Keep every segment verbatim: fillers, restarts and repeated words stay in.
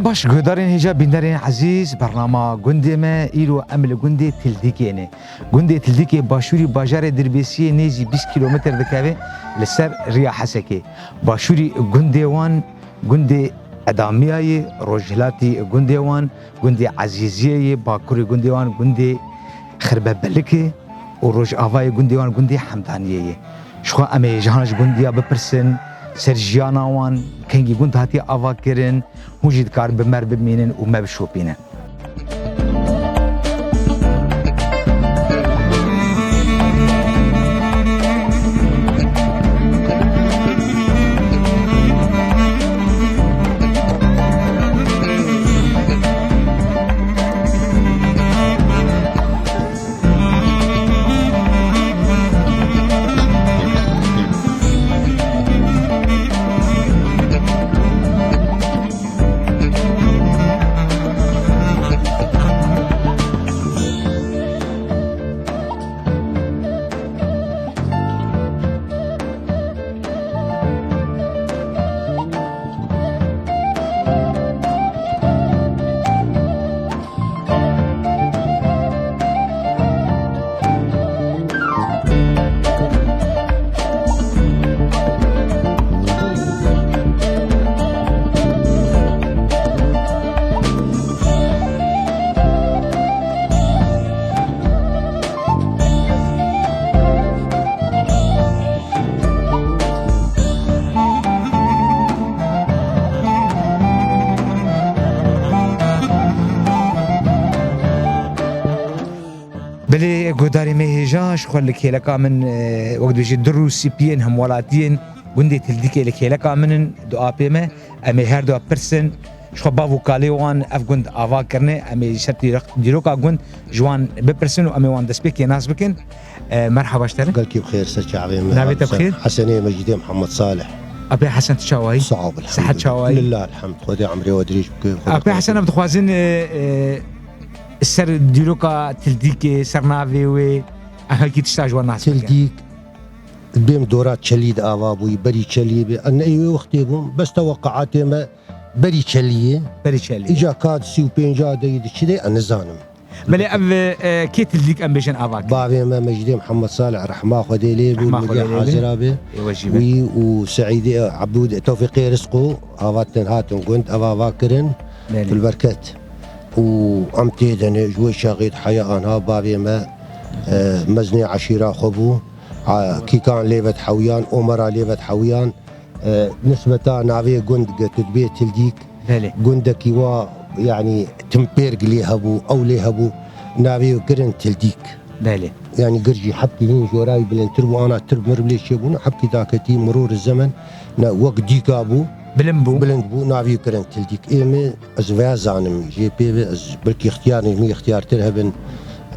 Baş, guhdarên hêja, bînerên ezîz, bernama Gundê Me, îro em li gundê Tildîkê ne. Gundê Tildîkê başûrî bajarê Dirbêsiyê nêzî bîst kîlometr dikeve, li ser riya Hesekê. Başûrî gundê wan gundê Edamiya ye, rojhilatî gundê wan gundê Ezîziyê ye, bakurî gundê wan gundê Xirbebelik e û rojavayê gundê wan gundê Hemdaniyê ye. Jixwe em ê ji han ji gundiya bipirsin, ser jiyana wan, kengî gund hatiye avakirin, hûn jî dikarin bi me re bimînin û me bişopînin. Belê, guhdarê me hêja, jixwe li kêleka min, e, wek dibêjî, du rûsîpiyên hemwelatiyên gundê Tildîkê li kêleka min in, du apê me. Em ê her du pirsin, jixwe bav û kalê wan ev gund ava kirine, em ê ji ser dîrok-, dîroka gund ji wan bipirsin û em ê wan destpêkê nas bikin. E, merhaba ji te re. Gelkî bi xêr, ser çavê me. Navê te bi xêr? Hesenê Mecîdê Mihemed Salih. Apê Hesen, tu çawa yî? Sağ ol, Sihet elhamdülillah. Çawa yî? Lillah, elhamd. Xwedê emrê we dirêj bike. Xwedê Apê Hesen, em dixwazin, e, e, ser dîroka Tildîkê, ser navê wê, em hekî tişta ji we nas bikin. Tildîk, bêm dora Çelî de ava bûyî, berî Çelî be. Em ne ê wê wextê bûn, bes teweqeatê me berî Çelî ye. Berî Çelî. Îca ka di sî û pênca de yî, di çi de, em nizanim. Belê ev, e, kê Tildîk em bêjin ava kir? Bavê me Mecîdê Mihemed Salih, rehma Xwedê lê bû, Rehma Xwedê lê bê. Hazira be. Ê we jî be. Wî û Seîdê, Ebûd, Tewfîqê Rizqo, ava tên hatin gund, ev ava kirin. Belê. Kulberket. Û em tê de ne, ji wê çaxê de heya anha bavê me, e, mezinê eşîra xwe bû. A, kîkan lê ve dihewiyan, Omera lê ve dihewiyan. E, nisbeta navê gund ge tu dibê Tildîk, Belê. Gundekî wa, yanî, tim pêrg lê hebû, ew lê hebû, navê wê kirin Tildîk. Belê. Yanî, gir jî hebkî hîn jorayî bilindtir bû, ana tirb mirb lê çêbûn, hebkî daketî miror zemen, ne, wek dîka bû. Bilind bû. Bilind bû, navê wê kirin Tildîk. Ê min, ez vêya zanim, jê pê ve, ez belkî ixtiyar, min ixtiyartir hebin,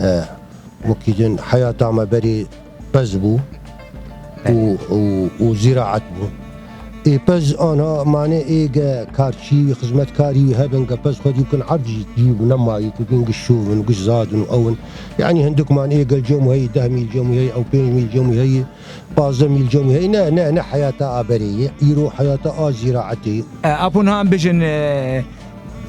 e, Wekî din heyata me berê pez bû û, Belê. û, û zîraet bû. Ê pez anha mane ê ge karçî wî, xizmetkarî wî hebin, ge pez xwedî bikin, erd jî cî bû, nemayî, tu bîn giş şov in, giş zad in û ew in. Yanî hindikman ê gel cem wî heyî, deh mîl cem wî heyî, ew pênc mîl cem wî heyî, pazdeh mîl cem wî heyî. Ne, ne, ne heyata a berê ye. Îro heyata a zîraetê ye. E, apo niha em bêjin, e,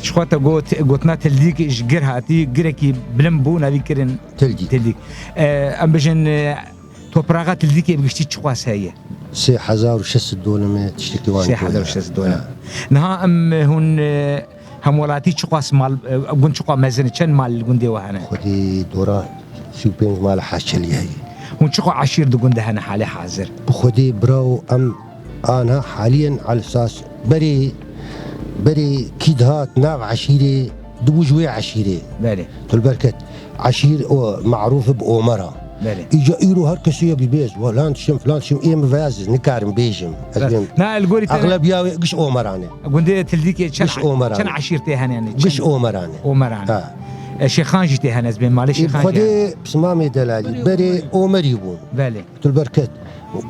Ji xwe te got, gotina Tildîk ji gir hatî, girekî bilind bû, navî kirin Tildîk. Tildîk. E, em bijin, e, topraxa Tildîkê bi giştî çiqas heye? Sê hezar û şeş sed donime tiştekî wan. Sê hezar û şeş sed donim. Ha. Niha em, e, hûn, e, hemwelatî çiqas mal, e, gund çiqas mezin e, çend mal li gundê we hene? Xwedî dora sî û pênc mal Heçelî heye. Hûn çiqas eşîr di gund de hene halê hazir? Bi Xwedê birawo em Anha haliyen alsas berê, berê kî dihat nav eşîrê, dibû ji wê eşîrê. Belê. Tu li ber ket. Eşîr o, marûf bi Omera. Belê. Îca îro her kesê yek bêz, falan tişim, falan tişim, ê min veya ez nikarim bêjim. Ez Bes. bêm. Na, li gorî te Exlebiya wê giş Omeran e. Gundê Tildîkê çend Giş a-, Omeran. çend eşîr tê hene, yani, Giş çend Omeran e. Omeran e. Ha. E, Şêxan jî tê hene, ez bêm malê Ê, Şêxan jî Xwedê hene. Pismamê delalî. Berê Omerî bûn. Belê. Tu li ber ket.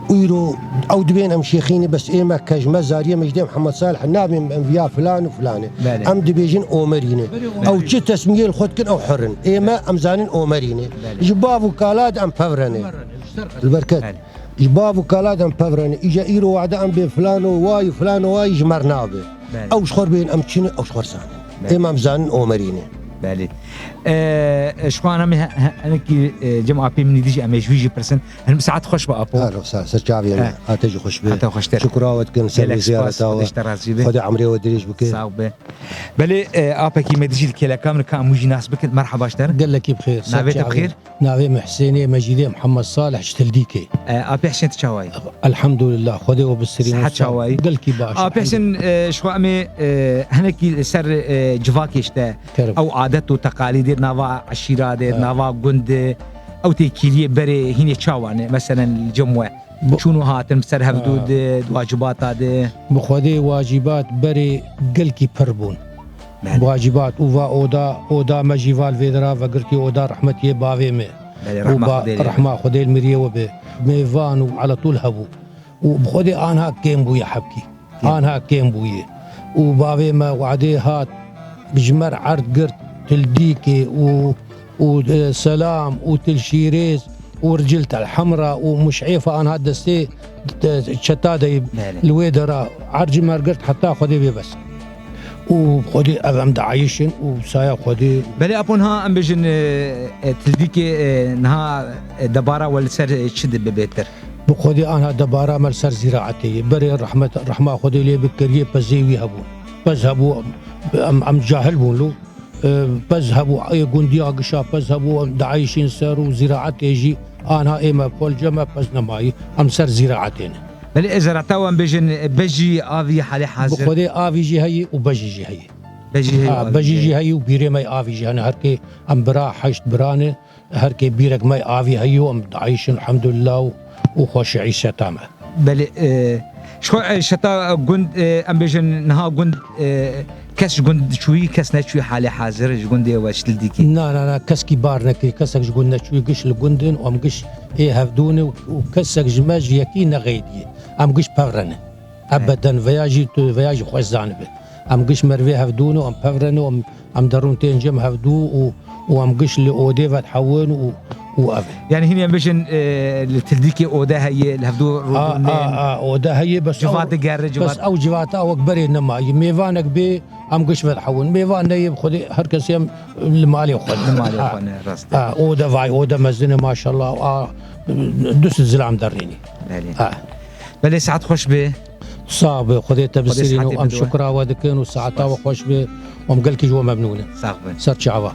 Îro ew dibên em şêxî ne, bes ê me kej, me zariyê, Mecdê Mihemed Salih nabên em viya filan û filan e. Belê. Em dibêjin Omerî ne. Belê. Ew çi tesmiyê li xwe dikin, ew hur in. Ê me, em zanin Omerî ne. Belê. Ji bav û kala de em pev re ne. Li ber ket. Belê. Ji bav û kala de em pev re ne. Îca îro wade em bê filan û wayî, filan û wayî ji me re nabe. Belê. Ew ji xwe bên em çi ne, ew ji xwe zanin. Belê. Ê, em zanin Omerî ne. Belê. E, e, ji xwe ana me he-, he-, hinekî, e, cem apê min dî jî em ê ji wî jî pirsin. Hinek saet xweş be apo. Her saet ser çavê me. Eh. Hate jî xweş be. Hata xweştir. Şukra we dikin, ser vê ziyareta we. Gelek spas, Xwedê ji te razî be. Xwedê emrê we dirêj bike. Sağ be. Belê, e, apekî me dijî li kêleka min ka em wî jî nas bikin. Merhaba ji te re. Gelekî bi xêr. Navê te bi xêr? Navê me Husênê, Mecîdê Mihemed Salih ji Tildîkê. E, apê Husên, tu çawa yî? Elhamdulillah, Xwedê we bistirîne. Sihet çawa yî? Gelkî baş. Apê Husên, e, ji xwe em ê, e, hinekî li ser, e, civakê ji te, ew adet û teqalîdê nava eşîra de, nava gund de, ew têkiliyê berê hînê çawa ne? Meselen li cem we. Çûn û hatin bi ser hevdû de, di wacibata de. Bi Xwedê wacîbat berê gelkî pir bûn. Belê. Wacîbat û va oda, oda me jî va li vê dera vegirtî oda rehmetiyê bavê me. Belê, û rehma ba-, Xwedê lê be. Rehma Xwedê li miriyê we be. Mêvan û eletûl hebû. Û bi Xwedê anha kêm bûye hebkî. Kêm. Anha kêm bûye. Û bavê me wadê hat ji me re erd girt Tildîkê û û, e, Selam û Til Şîrêz û Ricil Tel Hemra û Muş'êfa anha destê, e, çeta de. Belê. Li wê dera ercî me girt heta Xwedê bê bes. Û Xwedê ev em diayişin û saya Xwedê. Belê apo niha em bêjin, e, e, Tildîkê, e, niha, e, debara we li ser, e, çi dibe bêtir? Bi Xwedê anha debara me li ser zîraetê ye. Berê rehmet, rehma Xwedê lê bikiriye pezê wî hebû. Pez hebû, em, em cahil bûn lo. E, pez hebû, ê gundiya gişa pez hebû, em diayişîn ser û zîraetê jî anha ê me polce me pez nemayî, em ser zîraetê ne. Belê, ê zerata wan bêjin, e, bejî, avî, halê hazir. Bi Xwedê avî jî heyî û bejî jî heyî. Bejî heyî û avî jî heyî. Ha, bejî jî heyî û bîrê me avî jî hene. Her kê em bira heşt bira ne, her kê bîrek me avî heyî û em diayişin elhamdulillah û, û xweşî îşeta me. Belê, e, ji xwe, e, şeta gund, e, em bêjin niha gund, e, kes ji gund çûyî, kes neçûyî halê hazir ji gundê we ji Tildîkê? Na, na, na, keskî bar nekirî, kesek ji gund neçûyî, giş li gund in û em giş ê hevdû ne û, û kesek ji me ji yekî nexeydiye. Em giş pevre ne. Ebeden veya jî tu, veya jî xweş zanibe. Em giş merivê hevdû ne û em pevre ne û em Em derûn tên cem hevdû û, û em giş li odê vedihewin û, û ev e. Yani hînî em bêjin, e, li Tildîkê ode heye, li hevdû rûdûnên. A, a, a, ode heye, bes ew, civat digere, civat. Bes ew civata wek berê nemayî. Mêvanek bê, em giş vedihewin. Mêvan neyê, bi Xwedê her kesê em li malê xwe ne. Li malê xwe ne, rast e. Ha, ode vay, ode mezin e, maşallah. A, du sed zilam derrînî. Belê. Ha. Belê, saet xweş be. Sax be, Xwedê te bistirîne û em şukra we dikin û saeta we xweş be û em gelkî ji we memnûn in. Sax be. Ser çava.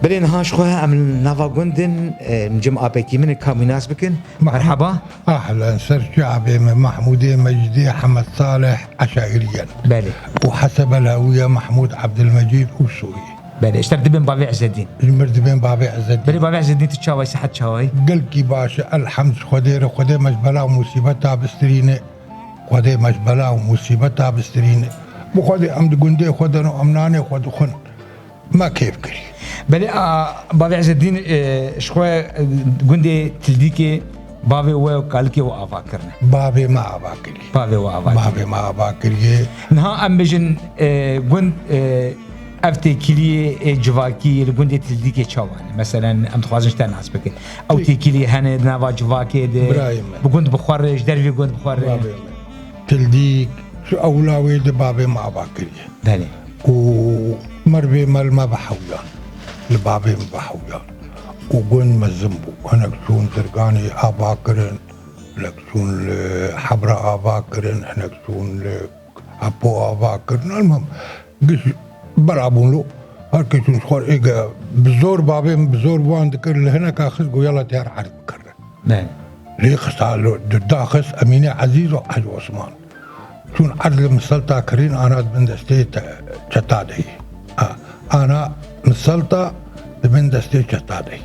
Belê niha ji xwe em nava gund in, e, cem apekî min e, ka wî nas bikin. Merhaba. Ahlen, ser çavê me Mahmûdê Mecîdê Hemed Salih Eşairiyen. Belê. Û hesebel hewiye Mahmûd Ebdilmecîd Ûsûrî. Belê, ji te re dibên bavê Ezzedîn. Ji mir dibên bavê Ezzedîn. Belê, bavê Ezzedîn tu çawa yî, sihet çawa yî? Gelkî baş e, elhemd ji Xwedê re, Xwedê me ji bela û musîbeta bistirîne. Xwedê me ji bela û musîbeta bistirîne. Bi Xwedê em di gundê xwe de ne û em nanê xwe dixwin. Me kêf kirî. Belê, a, bavê Ezzedîn, e, ji xwe, e, gundê Tildîkê bavê we û kalikê we ava kirine. Bavê me ava kirî. Bavê we ava kirî. Bavê me ava kiriye. Niha em bêjin, e, gund, e, ev têkiliyê, e, civakî li gundê Tildîkê çawa ne? Meselen, em dixwazin ji te nas bikin. Ew têkiliyê hene di nava civakê de. Birayê me. Bi gund bi xwe re, ji dervê gund bi xwe re. Bavê me. Tildîk, ji ewla wê de bavê me ava kiriye. Belê. Û mervê me li me ve hewyan. Li bavê min ve hewyan. Û gund mezin bû. Hinek çûn Zirganê ava kirin, hinek çûn li Hebra ava kirin, hinek çûn li Apo ava kirin. Elmem, giş bela bûn lo. Her kes çûn ji xwe êge bi zor bavê min bi zor wan dikir, li hineka xist got, yala diyar erd bikir. Belê. Lê xista li, di daxist Emînê Ezîz û Hecî Osman. Çûn erd li miselta kirîn, ana di bin destê te, çeta de yî. Ha, ana miselta di bin destê çeta de yî.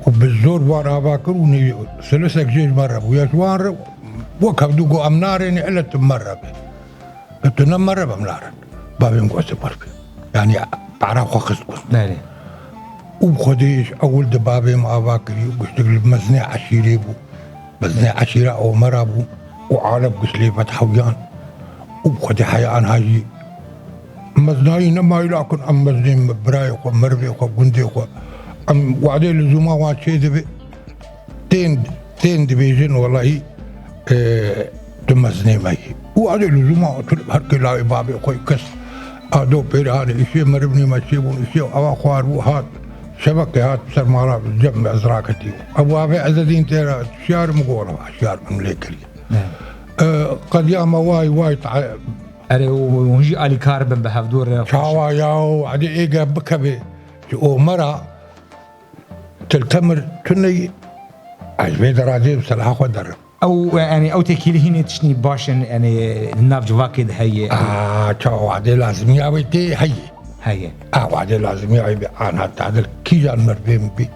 Û bi zor wan ava kir û nî silisek jê ji me re bûye, ji wan re Wek hevdû got, "Em narênê, ele tu mere be. Ke tu ne mere be, em narin." Bavê min got, "Ez ê mere bim." Yanî, para xwe xist gund. Belê. Û bi Xwedê ji ewil de bavê min ava kirî û giştik li mezinê eşîrê bû. Mezinê eşîra Omera bû û alem giş lê vedhewiyan. Û bi Xwedê heya anha jî mezinayî nema îlakin em mezinên me, birayê xwe, merivê xwe, gundê xwe. Em wadê lizûma wan çê dibe. Tên, tên dibêjin, welahî, e, tu mezinê me yî. Û wadê lizûma tu her kê lawê bavê xwe yî kes. Ado pêre hanê, îşê merivnê me çêbûn, îşê ava xwar bû, hat. Şevekê hat ser mala cem me ez raketî. Ew avê Ezedîn tê re şiyar min got, "Wela şiyar min lê kiriye." Ne. E, qediya me way, way ta- Erê, û hûn jî alîkar bin bi hevdû re xweş. Çawa ya, û wadê êge bikeve ji Omera, Til Temir tune yî, ez vê derazê bi selaha xwe derim. Ew, yanî ew têkilî hînê tiştî baş in, yanî li nav civakê de heye. Aa, çawa wadê lazimiya wê tê heye. Heye. A wadê lazimiya wê bê anha tadil kîjan merivê min bî.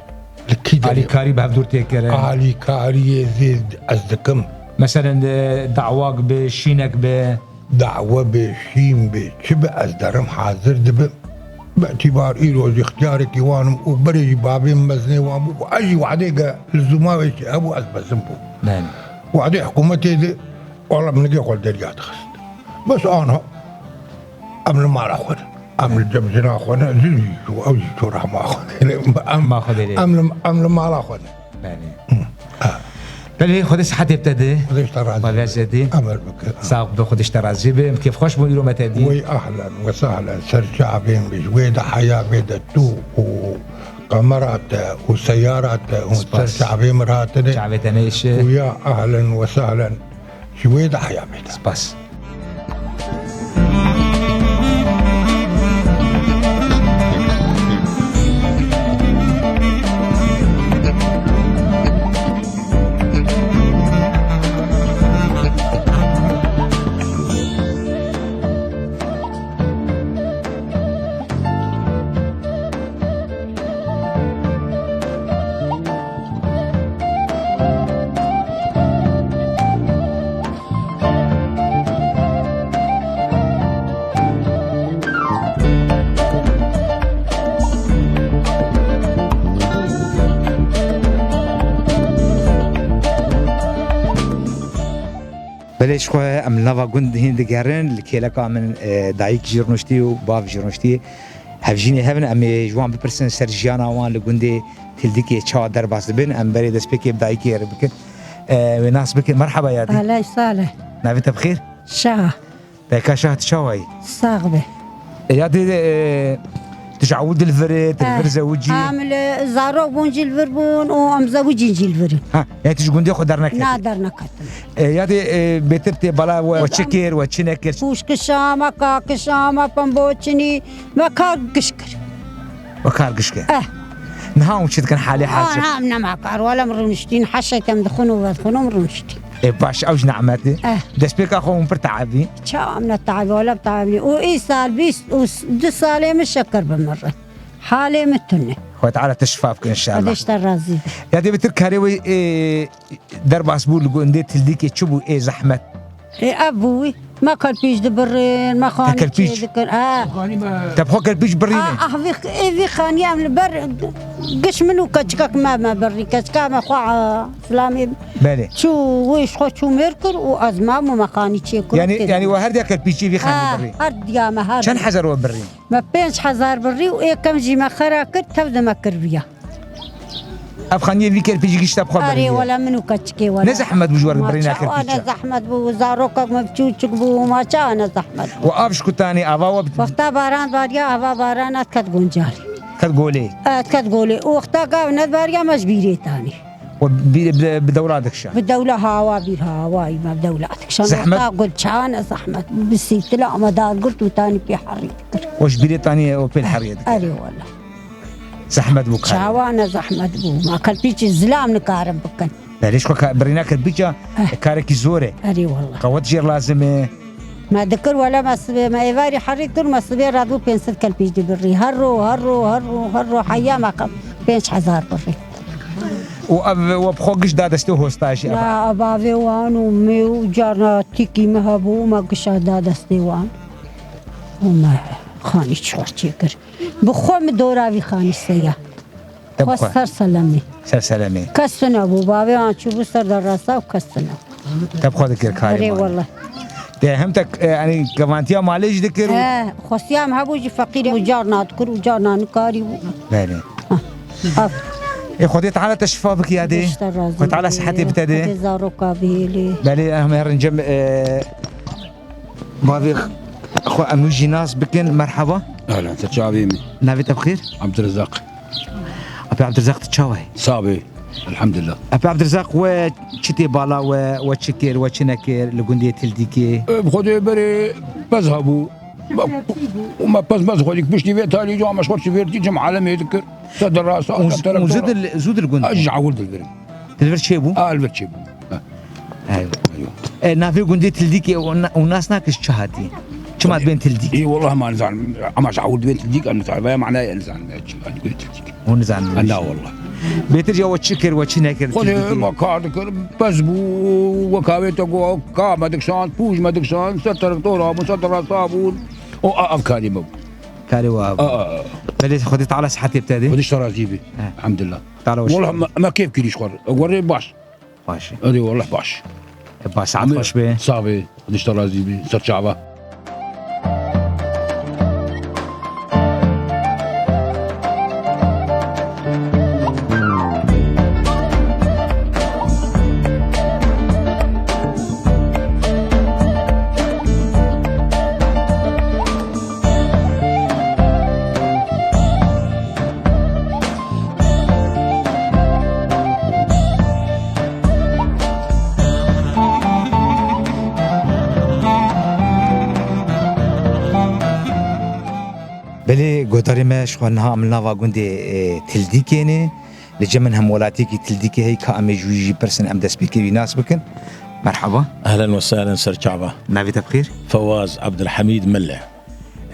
Li kî derê. Alîkarî bi hevdûr tê kirin. Alîkariyê zê ez dikim. Meselen, e, dawak bi, şînek bi. Dawe bê, şîn bê, çi bi ez derim hazir dibim. Bi îtîbar îro jî ixtiyarekî wan im û berê jî bavê min mezinê wan bû û ez jî wadê ge lizûma wê çi hebû ez mezin bûm. Belê. Wadê hikûmetê de wala min nigê xwe li derya dixist. Bes anha em li mala xwe ne. Em li cem jina xwe ne. Zû jî çû, ew jî çû rehma xwe. Em, Ma xwe derê. Em li, em li mala xwe ne. Belê. Hı. Ha. Belê, Xwedê sihetê bi te de. Xwedê ji te razî be. Xwedê ji te de. Emir bike. Sax be, Xwedê ji te razî be. Em kêfxweş bûn îro me te dî. Wey ahlen we sahlen, ser çavên min ji wê de heya bê de tu û kamera te û seyara te hûn ser çavê min hatine. Çavê te nêşe. Û ya ahlen we sahlen. Ji wê de heya bê de. Spas. Belê ji xwe em li nava gund hîn digerin, li kêleka min, e, dayik jî rûniştî û bav jî rûniştî. Hevjînê hev in, em ê ji wan bipirsin ser jiyana wan li gundê Tildikê çawa derbas dibin. Em berê destpêkê bi dayikê re bikin. E, wê nas bikin. Merhaba yadî. Aley salih. Navê te bi xêr? Şaha. Dayika Şah, tu çawa yî? Sax be. E, yadî, e, tu ji ewil di li vir î, tu li vir zewicî? Em li zarok bûn jî li vir bûn û em zewicîn jî li vir in. Ha, yani tu ji gundê xwe derneketî? Na, derneketim. E, yadî, e, bêtir tê bala we, we çi kir, we çi nekir? Pûşkişa me, kakişa me, pemboçinî, me kar giş kir. We kar giş kir? Eh. Niha hûn çi dikin halê hazir? Niha em nema kar, wele em rûniştîn, heşek em dixwin û vedixwin û em rûniştîn. Ê baş, ew ji nehmet e. Eh. Destpêka xwe hûn pir teebî? Çawa em ne teebî, wele em teebî. Û îsal bîst û du salê min şeker bi min re. Halê min tune. Xwedê Teala te şifa bike înşallah. Xwedê ji te razî be. Ya dê bitir karê wê, ê, derbas bû li gundê Tildîkê çi bû ê zehmet? Ê, ev bû wî. Me kelpîç dibirin, me xanî çê dikin. Ha. Te bi xwe kelpîç birîne? Ah, ah, vî, ê, vî xanî em li ber giş min û keçikek me, me birî. Keçika me xwe, a, silamê. Belê. Çû, wê ji xwe çû mêr kir û ez mam û me xanî çê kir. Yani, yani we her diya kelpîçî vî xanî birî? Ha, her diya me, her diya. Çend hezar we birî? Me pênc hezar birî û êkem jî me xera kir, tev de me kir viya. Ev xaniyê vî kerpîçî gişta bi xwe birî. Erê, wele min û keçikê wele. Ne zehmet bû ji we re birîna kerpîça? Ma çawa ne zehmet bû, zarokek me biçûçik bû, ma çawa ne zehmet bû? Û av ji ku tanî, ava we bi- Wexta baran bariya, ava barana diket guncarî. Diket golê. E, diket golê. Û wexta gav nedibariya me ji bîrê tanî. We bi, bi, bi dewla dikişa? Bi dewla hawa bîr hawayî me bi dewla dikişa. Zehmet? Wexta gul çawa ne zehmet. Bi sîtila me dagirt û tanî pê herî dikir. We ji bîrê tanî û pê herî dikir? Erê wele. Zehmet bû karê. Çawa ne zehmet bû. Ma kelpîçî zilam nikarin bikin. Belê ji xwe ka-, birîna kelpîça karekî zor e. Erê wele. Qewet jê lazim e. Me dikir wele me sibê, me êvarî herî kir, me sibê re dû pênc sed kelpîç dibirî. Her ro, her ro, her ro, her ro heya me qe-, pênc hezar birî. û ev we bi xwe giş da destê hosta jî, ev. Ya, bavê wan û me û carna tîkî me hebû, me gişa da destê wan. Û me xanî çiqur çêkir. Bi xwe min dora vî xanî seya. Te bi Xwe xwe. Ser selemê. Ser selemê. Kes tune bû. Bavê wan çûbû ser derasa û kes tune. Te bi xwe dikir karê Erê mane. Wele. Te hem te, e, yanî kevantiya malê jî dikir û He, xwestiya em hebû jî feqîrê û carna dikir û carna nikarî bû. Belê. Ha, ev. Ê Xwedê Teala te şifa bike ya dê. Xwedê Teala sihetê bite dê. Xwedê zaroka bihêlê. Belê, em herin cem, e, Bavê xwe em wî jî nas bikin. Merhaba. Ehlen, te çavê min. Navê te bi xêr? Abdurezaq. Apê Abdurezaq, tu çawa yî? Sabê. Elhamdulillah. Apê Abdurezaq, we çi tê bala we, we çi kir, we çi nekir li gundê Tildîkê? E, bi Xwedê berê pez hebû. Me, û me pez mez xwedîk piştî vê talî, cuma me ji xwe çi vêrtî, cem alemê dikir. Te dirasa, Û te z-, û terektora. Zû dil, zû dil gund. Ez ji ewil dilbirim. Li vir çêbû? A, li vir çêbû. Ha. Eywa. Eywa. E, navê gundê Tildîkê û na-, û nas nake ji çi hatî? Çima dibên Tildîk? Ê, wallah ma nizanim. Ama ji ewil dibên Tildîk, em nizanim. Vaya manaya nizanim. Ya çi, em dibên Tildîk. Hûn nizanin. Ha, na wallah. Bêtir ya we çi kir, we çi nekir Xwedê Tildîkê? Me kar dikir, pez bû, wek havê te got, ka me dikşand, pûj me dikşand, ser terektora bûn, ser terasa bûn. O, a, ev karê me bû. Karê we bû. A, a, a. Belê Xwedê Teala sihetê bite dê. Xwedê ji te razî be. He. Elhamdulillah. Teala we Wallah, şifa. Me, me kêf kirî ji xwe. Werê baş. Baş e. Erê, wallah baş. E, baş, saet xweş be. Sax be. Xwedê ji te razî be. Ser çava. Belê, guhdarê me, ji xwe niha em li nava gundê, e, Tildîkê ne. Li cem min hemwelatiyekî Tildîkê heye ka em ê ji wî jî pirsin, em destpêkê wî nas bikin. Merhaba. Ehlen we sehlen, ser çava. Navê te bi xêr? Fewaz Abdulhamîd Melle.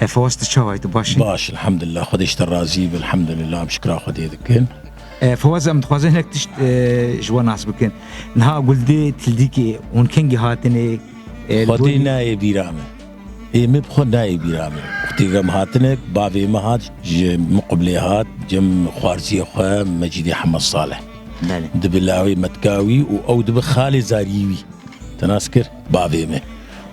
E, Fewaz, tu çawa yî, tu baş î? Baş, elhamdulillah. Xwedê ji te razî be, elhamdulillah. Em şikra Xwedê dikin. E, Fewaz, em dixwazin hinek tişt, e, ji we nas bikin. Niha gundê Tildîkê hûn kengî hatine, e, li Xwedê gorî nayê bîra min. Ê, min bi xwe nayê bîra min. Wextê em hatine, bavê min hat, ji Muqbilê hat, cem xwarziyê xwe, Mecîdê Hemed Salih. Belê. Dibe lawê metka wî û ew dibe xalê zariyê wî. Te nas kir, bavê me.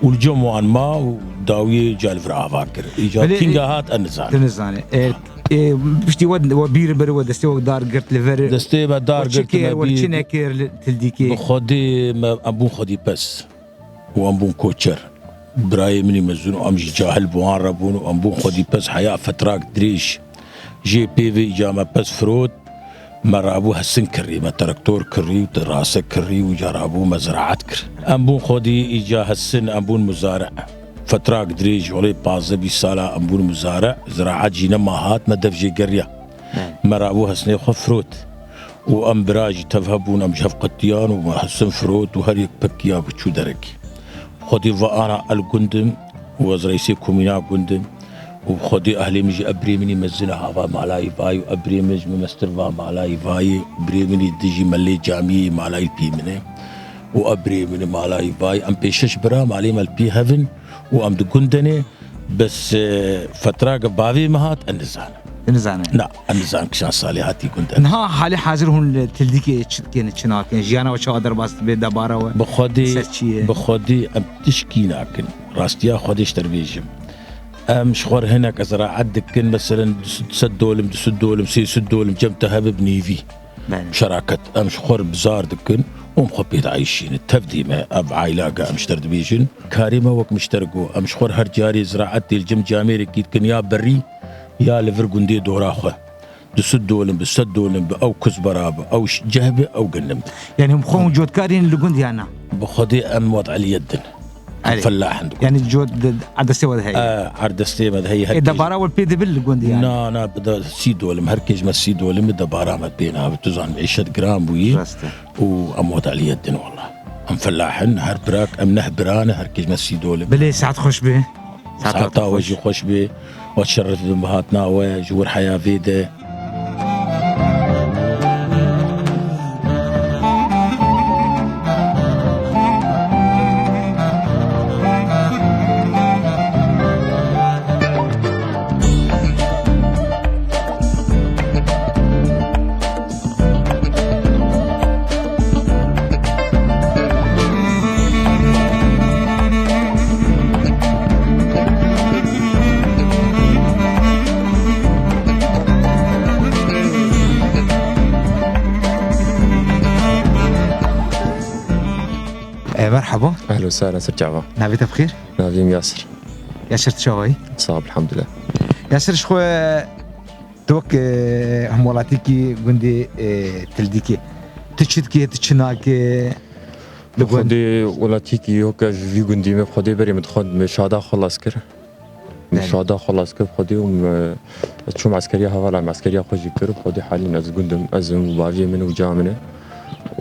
Û li cem wan ma û dawiyê ca li vir ava kir. Îca Belê, kînga e, hat, ez nizanim. Tu nizane. E, e, piştî we, we bîr bir, we destê we dar girt li vir. Destê me dar girt, we çi kir, me we çi bîr nekir li Tildîkê? Bi Xwedê me, em bûn xwedî pez. Û em bûn koçer. Birayê min î mezin û em jî cahil bi wan re bûn û em bûn xwedî pez heya fetrak dirêj. Jê pê ve îca me pez firot. Me rabû hesin kirî, me traktor kirî û terase kirî û ca rabû me ziraet kir. Em bûn xwedî îca hesin, em bûn muzare. Fetrak dirêj, welê pazdeh bîst sala em bûn muzare, ziraet jî nema hat, me dev jê geriya. He. Me rabû hesinê xwe firot. Û em bira jî tev hebûn, em ji hev qetiyan û me hesin firot û her yek pekiya biçû derekî. Xwedî va ana el gundim û ez reîsê komîna gundim. Û bi Xwedê ehlê min jî, ev birê min î mezin e, hava malayî vayî û ev birê min ji min mestir va malayî vayî, birê min î dijî melê camiyê malayî pî min e. Û ev birê min î malayî vayî, em pêşeş bira malê me li pî hev in û em di gund de ne, bes, e, fetrake bavê me hat, ez nizanim. Nizane. Na, ez nizanim kişan salê hatî gund de. Niha halê hazir hûn li Tildîkê çi dikin, çi nakin? Jiyana we çawa derbas dibe, debara we? Bi Xwedê, ser çi ye? Bi Xwedê em tişkî nakin. Rastiya Xwedê ji te re bêjim. Em ji xwe re hinek ziraet dikin, meselen, du sed dolim, du sed dolim, sê sed dolim, cem te hebe bi nêvî. Belê. Şeraket. Em ji xwe re bizar dikin û em xwe pê dieyşînin. Tevdî me ev aîlage em ji te re dibêjin. Karê me wek min ji te re got, em ji xwe re her carê ziraetê li cem camêrekî dikin, ya berî, ya li vir gundê dora xwe. Du sed dolim bi, sed dolim bi, ew kuzbera bi, ew ş-, ceh bi, ew gindim bi. Yanî hûn bi xwe hûn cotkarîn li gund ya na? Bi Xwedê em wed'eliyet din. Erê. Felah in di gund. Yanî cot di, erdestê we de heye? E, erdestê me de heye, her Ê, debara we pê dibe li gund yanî? Na, na, bi de sî dolim, her kêj me sî dolim bi debara me pê nabe. Tu zan, meîşet giran bûyî. Rast e. Û em wed'eliyet din wela. Em felah in, her birak, em neh biran, her kêj me sî dolim. Belê, saet xweş be. Saeta we jî xweş be. We şeref bin bi hatina we ji wir heya vê de. Sare ser çava. Navê te bi xêr? Navê min Yasir. Yasir, tu çawa yî? Sağ ol, elhamdülillah. Yasir, ji xwe tu wek, e, hemwelatîkî gundê, e, Tildîkê, tu çi dikê, tu çi nakê? Li gund Xwedê welatîkî yok, ez ji vî gundî me, Xwedê berê min dixwend, me şada xelas kir. Min Belê. Şada xelas kir Xwedê û min, ez çûm eskeriya hevala min, eskeriya xwe jî kir. Xwedê halîn ez gund im, ez im û baviyê min û ca min e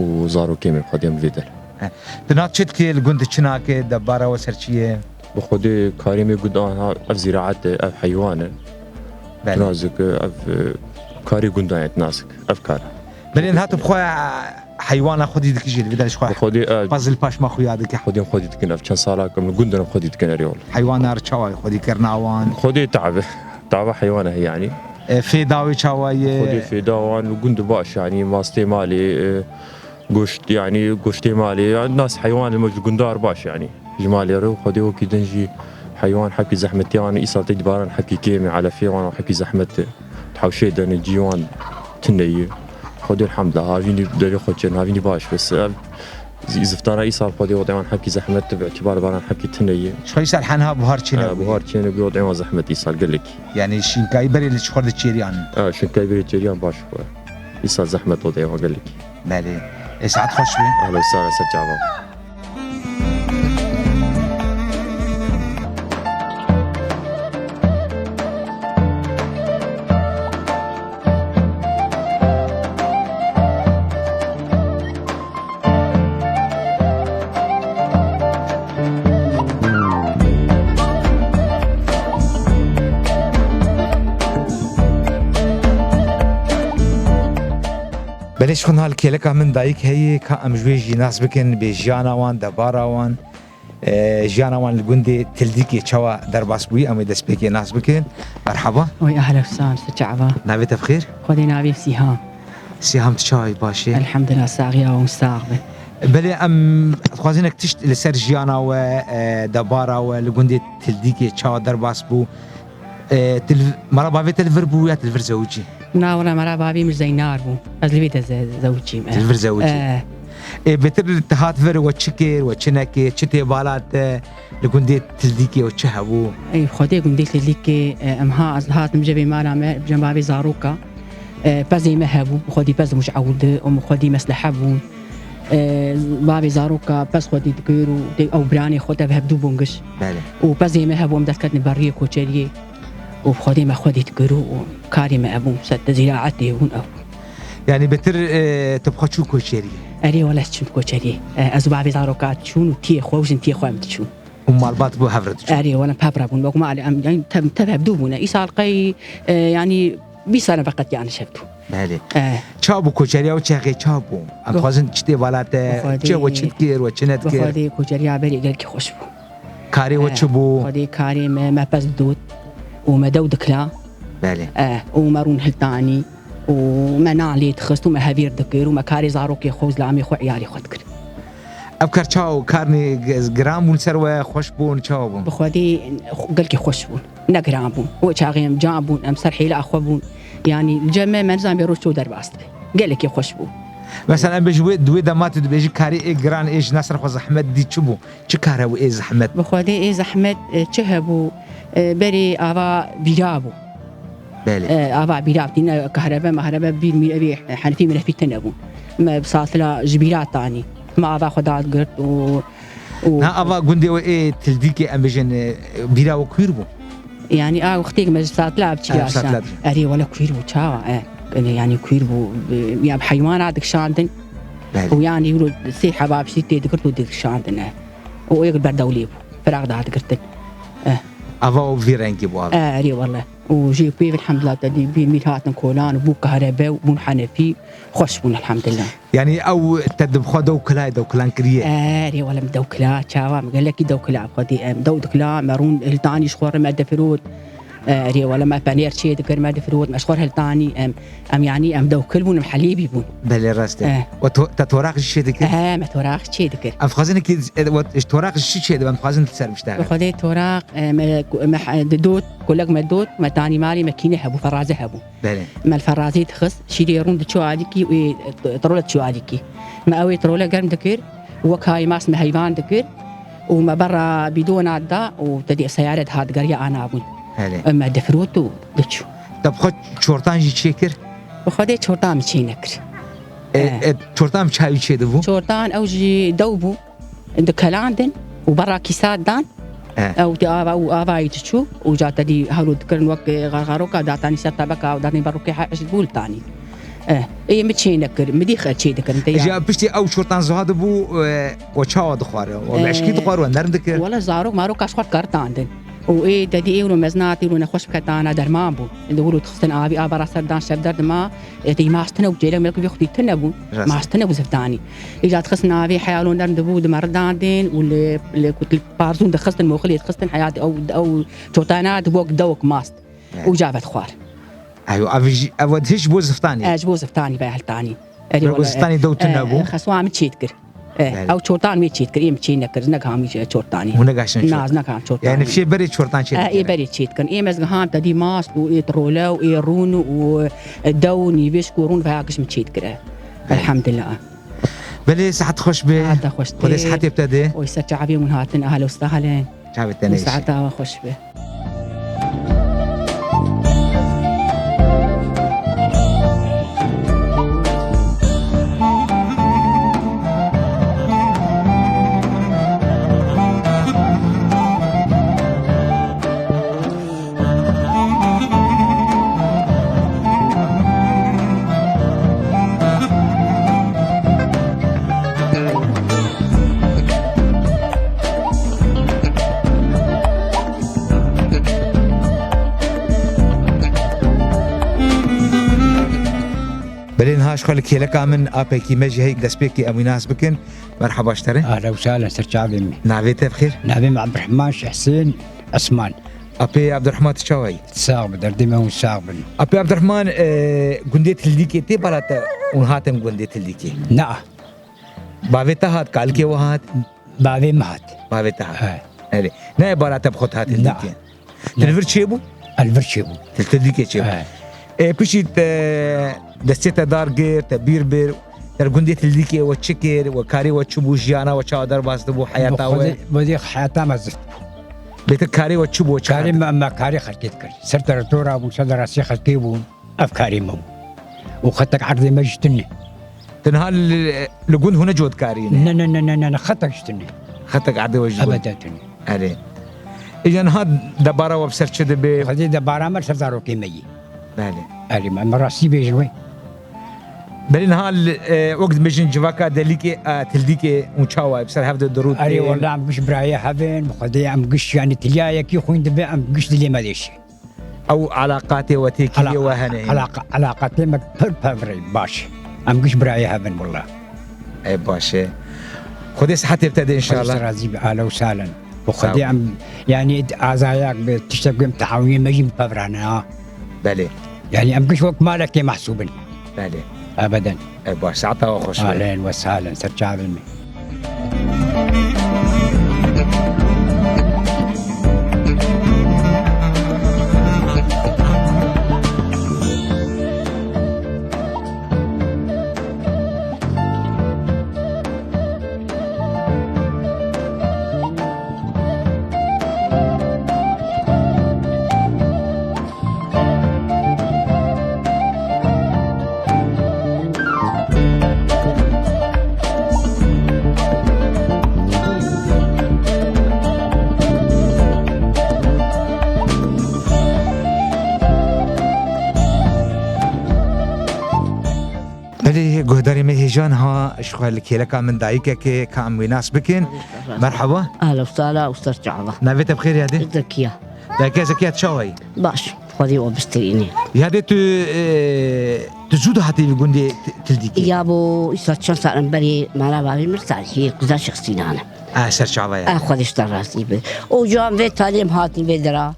û zarokê min Xwedê em vê der. He. Tu na çi dikê, li gund çi nake, debara we ser çi ye? Bi Xwedê karê me gund a, ev zîraet e, ev heywan e. Belê. Tu nazik, ev, e, karê gundan ye, tu nazik, ev kar e. Belê, niha tu bi xwe heywana xwedî dikî jî, li vê derê ji xwe Bi Xwedê, e, pezil paşma xuya dike. Xwedê em xwedî dikin, ev çend sala ku em li gund in em xwedî dikin, erê wele. Heywana re çawa xwedî kirina wan? Xwedê tabe. Tabe heywana heye yanî. E, fêda wê çawa ye? Xwedê fêda wan li gund baş yanî, mastê malê, e, goşt, yanî goştê malê, yanî nas heywan li me ji gundar baş yanî. Ji malê re û Xwedê wekî din jî heywan hepkî zehmetiya wan, îsal tê dibaran hepkî kêm e, elefê wan hepkî zehmet e. Di hewşê de ne, cî wan tune ye. Xwedê elhamdulillah, havînî derê xwe çên, havînî baş bes. Ev zî-, ziftara îsal Xwedê wextê wan hepkî zehmet dibe, îtibar baran hepkî tune ye. Ji xwe îsal henha buhar çêne E, bûye. Buhar çêne bûye, wextê wan zehmet îsal gelekî. Yanî şînkayî berê li ji xwe de çêriyan. E, şînkayî berê çêriyan baş xwe. Îsal zehmet wextê wan gelekî. Belê. Ê, saet xweş be. Ehlen, sare ser çava. Belê, ji xwe niha li kêleka min dayik heye, ka em ji wê jî nas bikin, bê jiyana wan, debara wan, e, jiyana wan li gundê Tildîkê çawa derbas bûyî, em ê destpêkê nas bikin. Merhaba. Oy, ehlen, sar, tu çawa? Navê te bi xêr? Xwedê navê Sîham. Sîham, tu çawa yî, baş î? Elhamdulillah, saxiya û sax be. Belê, em dixwazin ek tişt li ser jiyana we, e, debara we li gundê Tildîkê çawa derbas bû. E, tu li, mala bavê te li vir bû ya tu li vir zewicî? Na, wela mala bavê min zeynar bû. Ez li vê de ze-, zewicîm, e. Tu li vir zewicî? E. Ê, bêtir te hat vir, we çi kir, we çi nekir, çi tê bala te, li gundê Tildîkê we çi hebû? Ey, Xwedê gundê Tildîkê, e, em ha, ez hatim cebê mala me, cem bavê zaroka. E, pezê me hebû, bi Xwedê pez mûj ewil di, û bi Xwedê meslehe bûn. E, bavê zaroka pez Xwedê dikir û dê-, ew biranê xwe tev hevdû bûn giş. Belê. Û pezê me hebû, em dest ketin beriyê koçeriyê. Û bi Xwedê me Xwedê dikir û, û karê me ebûn, ser te zîraetê hûn ew. Yanî bêtir, e, tu bi xwe çû koçeriyê? Erê, wele çûm koçeriyê. E, ez û bavê zaroka çûn û tiyê xwe û jin tiyê xwe em diçûn. Û malbat bû hev re diçûn? Erê, wele em hev re bûn. Wek malê em, yanî tev, tev hevdû bûne. Îsal qey, e, yanî bîst sal e veqetiyane şevdû. Belê. Eh. Ça bû koçeriya û çaxê ça bû? Em Bi- dixwazin çi tê vala te, Bi Xwedê, çi we çi dikir, we çi bi nedikir? Xwedê koçeriya berê gelkî xweş bû. Karê we Eh, çi bû? Xwedê karê me, me pez dot û me dew dikila. Belê. Eh, û me rûn hiltanî û me nan lê dixist û me hevîr dikir û me karê zarokê xwe û zilamê xwe, iyalê xwe dikir. Ev kar çawa, karnê g-, giran bûn ser we, xweş bûn, çawa bûn? Bi Xwedê gelkî xweş bûn. Ne giran bûn. O çaxê em can bûn, em ser hêla xwe bûn. Yanî li cem me, me nizanibê roj çawa derbas dibe. Gelekî xweş bû. Mesela em bêjin wê, di wê dema tu dibêjî karê ê giran ê jina ser xwe zehmet dî çi bû? Çi kar hebû ê zehmet? Bi Xwedê ê zehmet, e, çi hebû? E, berê ava bîra bû. Belê. E, ava bîra tîne, kahrebe, mahrebe, bîr mîr evê henefî menefî tine bûn. Me bi satila ji bîra tanî. Me ava xwe dagirt û, û Na ava gundê we ê Tildîkê em bêjin, e, bîra we kûr bû? Yanî a wextê me ji satila biçî Ev yaşa. Satila biçî. Erê wele kûr bû çawa, e. Yanî kûr bû, e, ya bi heywana dikişandin. Belê. Û yanî wilo sê heba piştî tê digirt û dikişandin, e. Û yek berdewlê bû. Firaq dadigirtin. E. Ava û vî rengî bû ava. E, erê wele. Û jê pê, elhamdulillah, te dî bîr mîr hatin kolan, bû kahrebe û bûn henefî, xweş bûn, elhamdulillah. Yanî ew te di xwe dew kilayê, dew kilan kiriye? Erê, wele min dew kila, çawa min gelekî dew kila, xwedî em dew dikila, me rûn hiltanî ji xwe re me difirot. Erê, wele me penêr çê dikir, me difirot, me ji xwe re hiltanî, em, em yanî em dew kil bûn, em helêbî bûn. Belê, rast e. Eh. We to-, te toraq jî çê dikir? Eh, me toraq çê dikir. Em dixwazin ki, e, we, toraq ji çi çê dibe? Em dixwazin li ser biştexin. Bi Xwedê toraq, e, me, me, didot, kolek me dot, me tanî malê me kîne hebû, feraze hebû. Belê. Me li ferazê dixist, şîrê rûn diçû alîkî û ê, e, trole diçû alîkî. Me ew ê trole germ dikir, wek hayê mas me heyvan dikir. û me berra bîdona da û te dî seyare dihat geriya ana bûn. Belê. Me difirot û diçû. Te bi xwe çortan jî çêkir? Bi xwe dê çortan min çê nekir. E, Eh. e, çortan bi çavî çê dibû? Çortan ew jî dew bû. Dikelandin û berra kîsa dan. Eh. Ew tê ava û avayî diçû û ca te dî hewlo dikirin wek, e, xarxaroka datanî ser tebeka û danî berokê he-, ji bûl tanî. Eh, ê min çê nekir, min dî xe-, çê dikirin, te Ji ya. Piştî ew çortan ziha dibû, e, we çawa dixware? We bi eşkî Eh, dixwar, we nerm dikir? Wele zarok maroka ji xwe dikartandin. Û ê te dî ê wilo mezin hat, ê wilo nexweş bike tana derman bû. Li wilo dixistin avî, a berra ser dan şev derdima, e, tê mastine û çêlek melek vê xwedî tune bûn. Rast. Mastine bû ziftanî. Îca dixistin avî, heyalo nerm dibû, di meridan dên û li, li, li parzûn dixistin, moxilê dixistin, heyat ew, ew çotana dibû wek dewek mast. Evet. Û ca vedixwar. Eyo, ev jî, ev dihiş bo ziftanî. E, ji bo ziftanî ve heltanî. Erê Bo wele, ziftanî dew tune e, bû. E, xeswa min çê dikir. E, Evet. Ew çortan wê çê dikir, ê min çê nekir, ne giham wî çortanî. Hûn negaştin çortan. Naz, ne giham çortanî. Yani fişê berê çortan çê E, ê dikir. Berê çê dikir. Ê mez giham te dî mast û ê trole û ê rûn û, e, dew û nîvêşk û rûn veya giş min çê dikir. Evet. Elhamdulillah. Belê, sihet xweş be. Sihet xweş be. Xwedê sihetê bi te de. Oy ser çavê hûn hatin, ahlen û sahlen. Çavê te neyşe. Saeta we xweş be. Belê niha ji xwe li kêleka min apekî me jî heyî destpêkê em wî nas bikin. Merhaba ji te re. Ahlen û sahlen, ser çavên me. Navê te bi xêr? Navê min Ebdurehman Şehsên Esman. Apê Ebdurehman, tu çawa yî? Sax bi, derdê me hûn sax bin. Apê Ebdurehman, e, gundê Tildîkê tê bala te hûn hatin gundê Tildîkê? Na. Bavê te hat, kalikê we hat? Bavê min hat. Bavê te hat. He. Erê. Nayê bala te bi xwe hat Tildîkê? Na. Te li vir çêbû? Ez li vir çêbûm. Te li Tildîkê çêbû. He. Ê, piştî te destê te dar girt, te bîr bir, te li gundê Tildîkê we çi kir, we karê we çi bû, jiyana we çawa derbas dibû, heyata we? Bi xwedê, bi xwedê heyata me zift bû. Bêtir karê we çi bû, çi Karê kar me, me karê xelkê dikir. Ser traktora bûn, ser derasê xelkê bûn. Ev karê me bû. Û xetek erdê me jî tune. Tenha li, li gund hûn ne cotkarî ne? Ne, ne, ne, ne, ne, ne, xetek jî tune. Xetek erdê we jî gund. Ebede tune. Erê. Îja niha debara we bi ser çi dibe? Xwedê debara me li ser zarokê me yî. Belê. Erê, me, me rastî bêjin wê. Belê niha li, e, wek dibêjin civaka Delîkê, e, Tildîkê û çawa bi ser hev de dirût Erê, tê? Wela em giş birayê hev in, bi Xwedê em giş, yanî tiliya yekî xwîn dibe, em giş dilê me dêşe. Ew elaqatê we têkiliyê Ela-, we hene? Elaqa-, elaqatê me pir pevre baş. Em giş birayê hev in wela. Ê baş e. Xwedê sihetê bi te de Xwedê înşallah. Te razî be, ahlen û sahlen. Bi Sağ Xwedê ol. Em, yanî azayak bi tiştek em teawinê me jî bi pevre ne ha. Belê. Yanî em giş wek malekê mehsûb in. Belê. Ebeden. Ê baş, saeta we xweş be. Ahlen we sahlen, ser çavên me. Belê, guhdarê me hêja niha ji xwe li kêleka min dayikekê ka em wê nas bikin. Merhaba. Ahla û sahla û ser çava. Navê te bi xêr yadê? Zekiya. Dayike Zekiya, çawa yî? Baş, Xwedê we bistîrînê. Yadê tu, e, tu zû dihatî li gundê T-, Tildîkê? Ya bo, îsa çend sal em berê mala bavê min Salihê, qıza Şexsînan e. Ah, ser çava ya. Ah, Xwedê ji te razî be. Û can vê talê em hatin vê dera.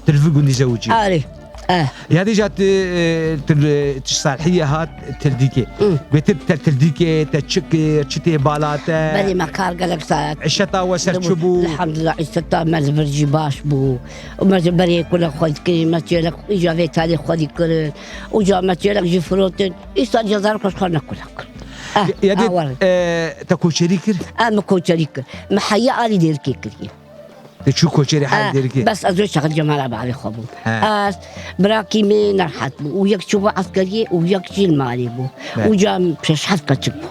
Tu li vî gundî zewicî? Arê. Eh. Ya dî ja tu, e, tu, e, tu Salihiyê hat Tildîkê. Hı. Bêtir te Tildîkê, te çi kir, çi tê bala te? Berê me kar gelek sar. Îşeta we ser çi bû? Elhamdulillah, îşeta me li vir jî baş bû. Me ji berê kulek xwe dikirî, me çêlek îca vê talê xwe dikirin. Û ca me çêlek jî firotin. Îsa cezar xwe ji xwe ne kulek. Ah, Ya dê, ah, war. E, te koçerî kir? Ah, me koçerî kir. Me heya alî Dêrikê kiriye. Te çû koçerî heya Ah, Dêrikê? Bes ez wê çaxir Cemal Abali xwe bûm. He. Ez, birakî me nerhat bû. Û yek çûbû eskeriyê û yek jî li malê bû. He. Û ca pêşheft keçik bû.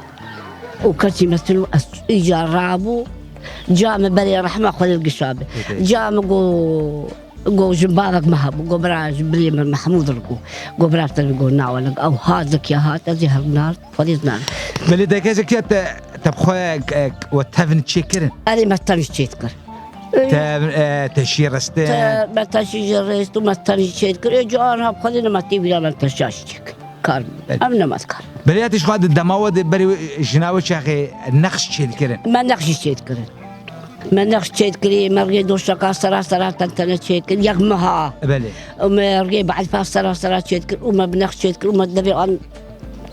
Û kesî me tun û ez îca rabû. Ca me berê rehma Xwedê li gişa be. Peki. Ca me go Go ji bavek me hebû, go bira ji birê min Mehmûd re go. Go bira te go nawe lig. Ew hat zek ya hat, ez ê hev nard, Xwedê zan. Belê deke zek ya te, te bi xwe, e, we tevn çêkirin? Erê me tevn çêdikir. Te, e, te şî reste? Te, me te şî jî rest û me tevn çêdikir. Ê caran ha Xwedê ne me tê vîra me te şaş çêkir. Kar. Evet. Em nema dikar. Belê ya te ji xwe di dema we de berê jina we çaxê nexş çêdikirin? Me nexş jî çêdikirin. Me nexş çêdikirî, me rê doşeka sera sera tentene çêkir, yek meha. Belê. Û me rê be'lfa sera sera çêdikir û me bi nexş çêdikir û me devê an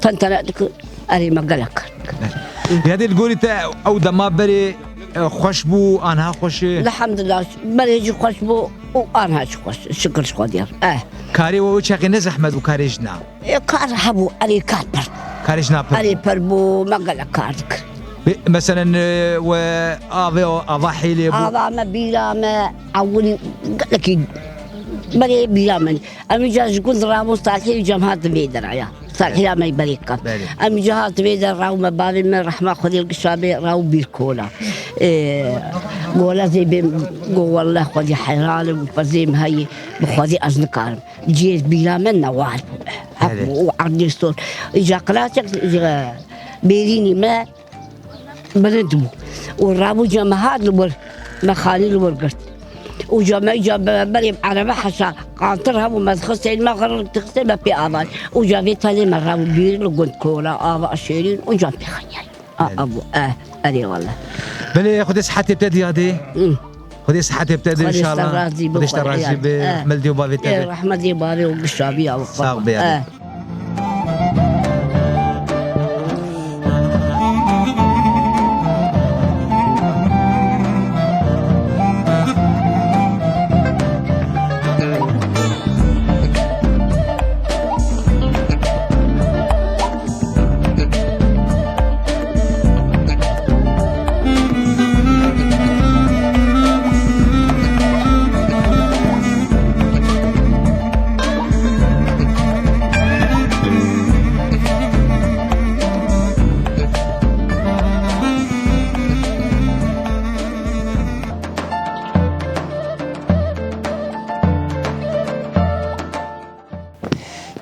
tentene dikir. Erê me gelek kar dikir. Ya dê li gorî te ew dema berê, e, xweş bû, anha xweş e? Elhamdulillah, berê jî xweş bû û anha jî xweş. Şikir ji Xwedê. Eh. Karê we wê çaxê ne zehmet bû karê jina? E, kar hebû, erê kar pir. Karê jina pir. Erê pir bû, me gelek kar dikir. Be-, meselen, e, we avê, ava hêlê bû? Ava me, bîra me, ewil gelekî berê bîra min. Em îca ji gund rabûn Salhî û cem hat vê deraya. Salhî ya me berê kat. Belê. Em îca hat vê der raw me bavê me rehma Xwedê li gişa bê raw bîr kola. E, gola zê bê go welle Xwedê heyran im, pezê me heyî bi Xwedê ez nikarim. Cihê bîra me newar bû. Hep Evet. û erdê sor. Îca qiraçek, îca bêrînî me bilind bû. Û rabû cem hat li wir, me xanî li wir girt. Û ca me îca be-, berê erebe heşa qantir hebû, me dixistê, me xir dixistê, me pê avan. Û ca vê tenê me rabû bîr li gund kola, ava şêrîn û ca pê xenyay. A, Evet. abû, eh, erê wele. Belê, Xwedê sihetê te diya dê. Hı. Xwedê sihetê te dê Xwedê inşallah. Te razî be, Xwedê te Xwedê razî be. Eh. Mel dê û bavê te Eh, be. Rehmet dê bavê û gişa bî ya. Sağ be, Eh.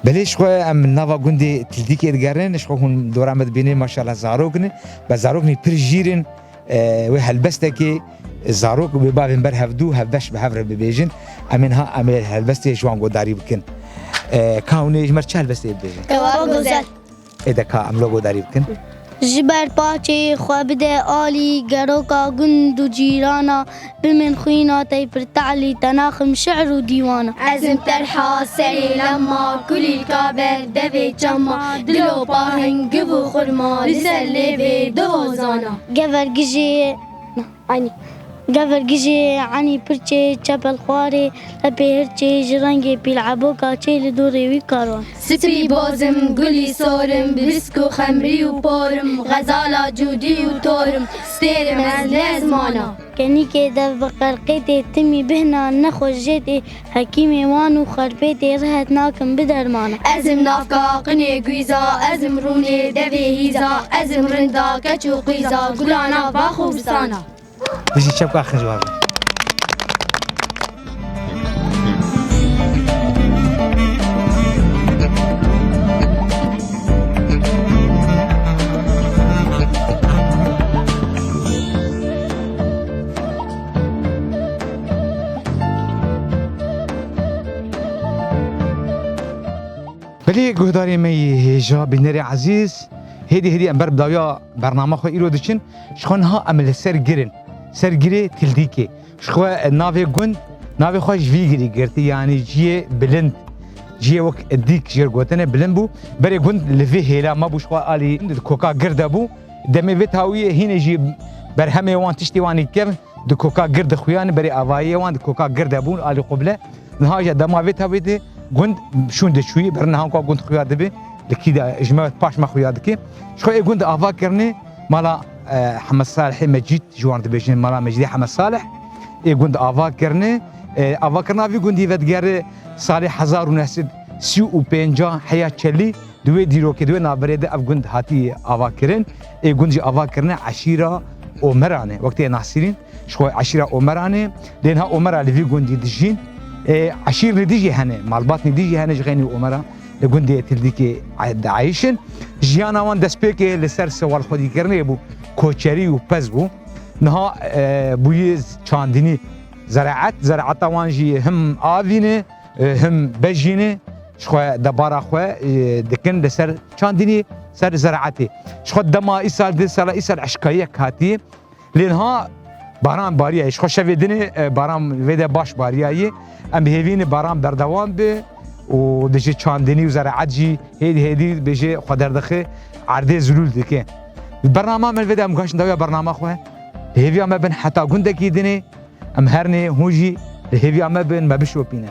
Belê ji xwe em nava gundê Tildîkê digerin, ji xwe hûn dora me dibînin, maşallah zarok in, be zarok in pir jîr in, e, wê helbestekê zarok wê bavên ber hevdû hevbeş bi hev re bibêjin. Em ê niha em ê helbestê ji wan godarî bikin. E, ka hûn ê ji me re çi helbestê bibêjin? Ewa gozel. Ê de ka em lo godarî bikin. Ji ber paçê xwe bide alî, geroka gund û cîrana, bimin xwîna tey pir te'lî, te naxim şi'r û dîwana. Ez im terha serê lema, kulîlka ber devê çema, dilo pa hingiv û xurma, li ser lêvê du hozana. Gever gijê Anî. Gever gijê, enî pirçê, çepel xwarê, lepê hirçê, ji rengê pîl eboka çê li dorê wî karwan. Spî bozim, gulî sorim, bisk û xemrî û porim, xezala cûdî û torim, stêrim ez lê ezmana. Kenîkê dev bi qerqê tê, timî bihna nexweş jê tê, hekîmê wan û xerpê tê, rihet nakim bi dermana. Ez im navka qinê gwîza, ez im rûnê devê hîza, ez im rinda keç û qîza, gulana bax û bistana. Dijî çepka xinc wabe. Belê guhdarê me yê hêja, bînerê ezîz, hêdî hêdî em ber bi dawiya bernama xwe îro diçin. Ji xwe niha em li ser gir in. Ser girê Tildîkê. Ji xwe navê gund, navê xwe ji vî girî girtî, yanî ciyê bilind, ciyê wek dîk jê re gotine bilind bû. Berê gund li vê hêla mabû, ji xwe alî di koka gir de bû. Demê vê tawiyê hînê jî berhemê wan, tiştê wan ê kevn di koka gir dixuyan, berê avayiyê wan di koka gir de bûn, alî quble. Niha jî dema vê tawê de gund şûn diçûyî, ber niha ka gund xuya dibe. Li kî de ji me paş me xuya dike. Ji xwe ê gund ava kirine mala, e, Hemed Salihê Mecîd, ji wan dibêjin mala Mecîdê Hemed Salih. Ê gund ava kirine. E, avakirina vî gundî vedigere salê hezar û neh sed sî û pênc heya Çelî. Di wê dîrokê, di wê navberê de ev gund hatî ava kirin. Ê gund jî ava kirine eşîra Omeran e. Wek tê nasîrîn. Ji xwe eşîra Omeran e, lê niha Omera li vî gundî dijîn. Ê, eşîrnî dî jî hene, malbatnî dî jî hene ji xeynî Omera li gundê Tildîkê diayîşin. Jiyana wan destpêkê li ser sewalxwedîkirinê bû, koçerî û pez bû. Niha, e, bûyî çandinî, zeraet, zeraeta wan jî him avî ne, e, him bejî ne, ji xwe debara xwe, e, dikin li ser çandinî, ser zeraetê. Ji xwe dema îsal di sala îsal eşkayiyek hatiye. Lê niha baran bariyaye. Ji xwe şevê dinê, e, baran vê de baş bariyaye. Em hêvî ne baran berdewam be û di ji çandinî û zeraet jî hêdî hêdî bêje xwe derdixe, erdê zilûl dike. Bernama me vê de em gaşin dawiya bernama xwe. Hêviya me bin heta gundekî dinê. Em her nê hûn jî li hêviya me bin, me bişopîne.